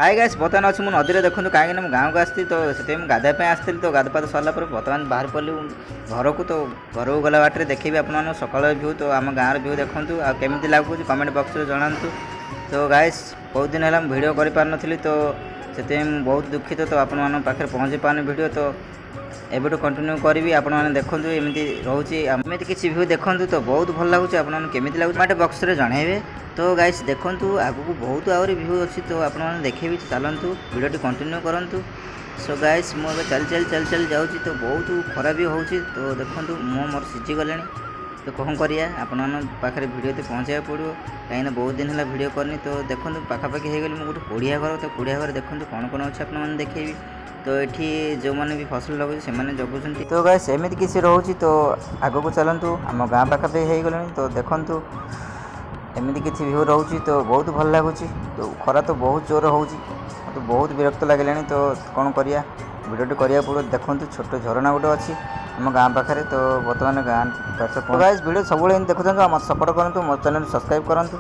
High guys, ବର୍ତ୍ତମାନ ଅଛି ମୁଁ ନଦୀରେ। ଦେଖନ୍ତୁ, କାହିଁକିନା ମୁଁ ଗାଁକୁ ଆସିଥିଲି, ତ ସେଥିପାଇଁ ମୁଁ ଗାଧୋଇବା ପାଇଁ ଆସିଥିଲି। ତ ଗାଧୋଇ ପାଧ ସରିଲା ପରେ ବର୍ତ୍ତମାନ ବାହାରି ପଡ଼ିଲି ଘରକୁ। ତ ଘରକୁ ଗଲା ବାଟରେ ଦେଖେଇବି ଆପଣମାନଙ୍କୁ ସକାଳ ଭ୍ୟୁ। ତ ଆମ ଗାଁର ଭ୍ୟୁ ଦେଖନ୍ତୁ ଆଉ କେମିତି ଲାଗୁଛି କମେଣ୍ଟ ବକ୍ସରେ ଜଣାନ୍ତୁ। ତ ଗାଇସ୍, ବହୁତ ଦିନ ହେଲା ମୁଁ ଭିଡ଼ିଓ କରିପାରିନଥିଲି, ତ ସେଥିପାଇଁ ମୁଁ ବହୁତ ଦୁଃଖିତ। ତ ଆପଣମାନଙ୍କ ପାଖରେ ପହଞ୍ଚି ପାରୁନି ଭିଡ଼ିଓ। ତ ଏବେଠୁ କଣ୍ଟିନ୍ୟୁ କରିବି। ଆପଣମାନେ ଦେଖନ୍ତୁ, ଏମିତି ରହୁଛି, ଏମିତି କିଛି ଭ୍ୟୁ ଦେଖନ୍ତୁ। ତ ବହୁତ ଭଲ ଲାଗୁଛି। ଆପଣମାନଙ୍କୁ କେମିତି ଲାଗୁଛି କମେଣ୍ଟ ବକ୍ସରେ ଜଣାଇବେ। ତ ଗାଇସ୍, ଦେଖନ୍ତୁ, ଆଗକୁ ବହୁତ ଆହୁରି ଭ୍ୟୁ ଅଛି, ତ ଆପଣମାନେ ଦେଖେଇବି। ଚାଲନ୍ତୁ, ଭିଡ଼ିଓଟି କଣ୍ଟିନ୍ୟୁ କରନ୍ତୁ। ସୋ ଗାଇସ୍, ମୁଁ ଏବେ ଚାଲି ଚାଲି ଚାଲି ଚାଲି ଯାଉଛି। ତ ବହୁତ ଖରା ବି ହେଉଛି। ତ ଦେଖନ୍ତୁ, ମୁହଁ ମୋର ସିଝିଗଲାଣି। ତ କ'ଣ କରିବା, ଆପଣମାନଙ୍କ ପାଖରେ ଭିଡ଼ିଓଟି ପହଞ୍ଚାଇବାକୁ ପଡ଼ିବ, କାହିଁକିନା ବହୁତ ଦିନ ହେଲା ଭିଡ଼ିଓ କରିନି। ତ ଦେଖନ୍ତୁ, ପାଖାପାଖି ହେଇଗଲି ମୁଁ ଗୋଟେ କୁଡ଼ିଆ ଘର। ତ କୁଡ଼ିଆ ଘରେ ଦେଖନ୍ତୁ କ'ଣ କ'ଣ ଅଛି, ଆପଣମାନେ ଦେଖେଇବି। ତ ଏଠି ଯେଉଁମାନେ ବି ଫସଲ ଲଗାଉଛି, ସେମାନେ ଜଗୁଛନ୍ତି। ତ ଗାଇସ୍, ଏମିତି କିଛି ରହୁଛି। ତ ଆଗକୁ ଚାଲନ୍ତୁ, ଆମ ଗାଁ ପାଖାପାଖି ହେଇଗଲାଣି। ତ ଦେଖନ୍ତୁ, ଏମିତି କିଛି ଭ୍ୟୁ ରହୁଛି। ତ ବହୁତ ଭଲ ଲାଗୁଛି। ତ ଖରା ତ ବହୁତ ଜୋର ହେଉଛି, ମୋତେ ବହୁତ ବିରକ୍ତ ଲାଗିଲାଣି। ତ କ'ଣ କରିବା, ଭିଡ଼ିଓଟି କରିବାକୁ ପଡ଼ିବ। ଦେଖନ୍ତୁ, ଛୋଟ ଝରଣା ଗୋଟେ ଅଛି ଆମ ଗାଁ ପାଖରେ। ତ ବର୍ତ୍ତମାନ ଗାଁ ପାଖରେ। ଗାଇସ୍, ଭିଡ଼ିଓ ସବୁବେଳେ ଏମିତି ଦେଖୁଥାନ୍ତୁ ଆଉ ମୋତେ ସପୋର୍ଟ କରନ୍ତୁ, ମୋ ଚ୍ୟାନେଲ୍ ସବସ୍କ୍ରାଇବ୍ କରନ୍ତୁ।